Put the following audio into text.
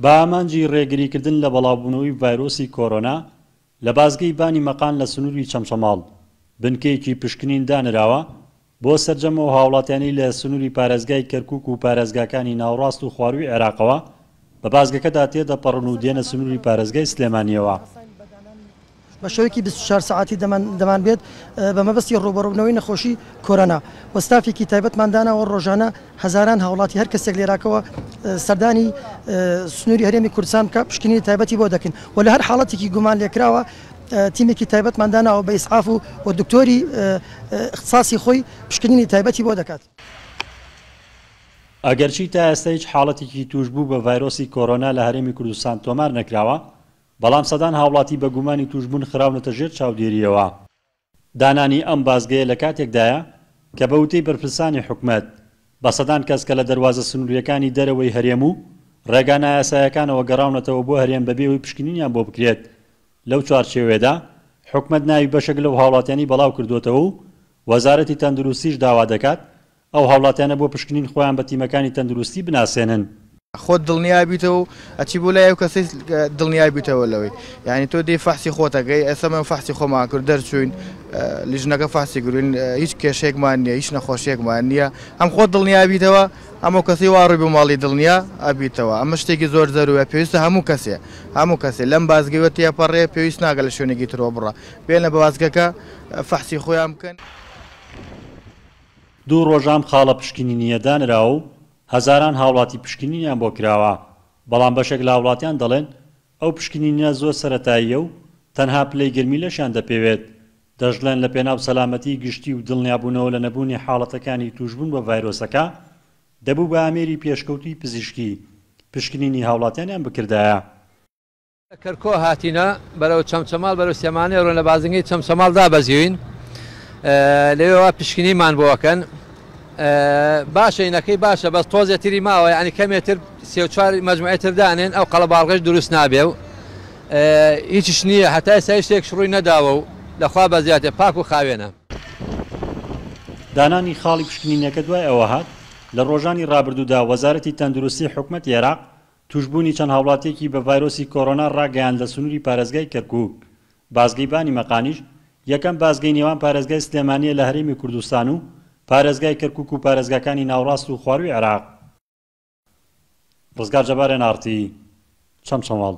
بە ئامانجی ڕێگریکردن لە بەڵاوبوونەوەی ڤایرۆسی کۆرۆنا، لە بازگەی بانی مەقان لە سنووری چەمچەماڵ، بنکەیەکی پشکنین دانراوە بۆ سەرجەم ئەو هاوڵاتیانەی لە سنووری پارێزگای کەرکووک و پارێزگاکانی ناوەڕاست و خوارووی عێراقەوە بە بازگەکەدا تێدەپەڕن و دێنە سنووری پارێزگای سلێمانییەوە. بە شێوەیەکی 24 سەعاتی دەمانبێت بە مەبەستی ڕووبەڕووبوونەوەی نەخۆشی کۆرۆنا و ستافێکی تایبەتمان داناوە ڕۆژانە هەزاران هاوڵاتی هەر کەسێک لێراکەوە سەردانی سنووری هەرێمی کوردستان بکە پشکنینی تایبەتی بۆ دەکەین و لە هەر حاڵەتێکی گومان لێکراوە تیمێکی تایبەتمان داناوە بە ئیسعاف و و دکتۆری اختصاصی خۆی پشکنینی تایبەتی بۆ دەکات. ئەگەرچی تا ئێستا هیچ حاڵەتێکی تووشبوو بە ڤایرۆسی کۆرۆنا لە هەرێمی کوردستان تۆمار نەکراوە، بەڵام سەدان هاوڵاتی بە گومانی تووشبوون خراونەتە ژێر چاودێرییەوە. دانانی ئەم بازگەیە لە کاتێکدایە کە بە وتەی بەرپرسانی حکومەت، بە سەدان کەس کە لە دەروازە سنوورییەکانی دەرەوەی هەرێم و ڕێگا نایاسایەکانەوە گەڕاونەتەوە بۆ هەرێم بەبێ ئەوەی پشکنینیان بۆ بکرێت، لەو چوارچێوەیەدا حکومەت ناوی بەشێک لەو هاوڵاتیانەی بەڵاوکردووەتەوە و وەزارەتی تەندروستیش داوا دەکات ئەو هاوڵاتیانە بۆ پشکنین خۆیان بە تیمەکانی تەندروستی بناسێنن. خۆت دڵنیا بیتەوە و ئەچی بۆ لای ئەو کەسەی دڵنیا بیتەوە لەوەی یعنی تۆ دێی فەحسی خۆتەکەی ئێستا من فەحسی خۆمان کرد دەرچوین لیژنەکە فەحسی کردوین هیچ کێشەیەکمان نییە هیچ نەخۆشیەکمان نییە هەم خۆت دڵنیا بیتەوە هەم ئەو کەسەی وا ڕووی بۆ ماڵی دڵنیا ئەبیتەوە ئەمە شتێکی زۆر زەروورە پێویستە هەموو کەسێ هەموو کەسێ لەم بازگەوە تێپەڕێ پێویست ناکە لە شوێنێکی ترەوە بڕە بێنە بازگەکە فەحسی خۆیان بکەن. دوو ڕۆژە ئەم خاڵە پشکنینییە دانراوە و هەزاران هاوڵاتی پشکنینیان بۆ کراوە، بەڵام بەشێک لە هاوڵاتیان دەڵێن ئەو پشکنینە زۆر سەرەتاییە و تەنها پلەی گەرمی لەشیان دەپێوێت، دەشڵێن لە پێناو سەلامەتیی گشتی و دڵنیابوونەوە لە نەبوونی حاڵەتەکانی تووشبوون بە ڤایرۆسەکە، دەبوو بە ئامێری پێشکەوتووی پزیشکی پشکنینی هاوڵاتیانیان بکردایە. لە کەرکۆ هاتینە بەرەو چەمچەماڵ بەرەو سلێمانی ئەڕۆین لە بازنگەی چەمچەماڵ دابەزیوین لەوێوە پشکنینمان بۆ ئەکەن باشە ئینەکەی باشە بەس تۆزێ تری ماوە یعنی کەمێ تر سێ و چوار مەجموعەی تر دانێن ئەو قەڵەباڵغەش دروست نابێ و هیچش نییە هەتا ئێستا هیچ شتێکش ڕووی نەداوە و لەخوا بەزیاتێ پاک و خاوێنە. دانانی خاڵی پشکنینەکە دوای ئەوە هات، لە ڕۆژانی ڕابردوودا وەزارەتی تەندروستی حکومەتی عێراق تووشبوونی چەند هاوڵاتییەکی بە ڤایرۆسی کۆرۆنا ڕاگەیاند لە سنووری پارێزگای کەرکووک، بازگەی بانی مەقانیش یەکەم بازگەی نێوان پارێزگای سلێمانییە لە هەرێمی کوردستان و پارێزگای کەرکووک و پارێزگاکانی ناوەڕاست و خوارووی عێراق. ڕزگار جەبار، ئێن ئاڕ تی، چەمچەماڵ.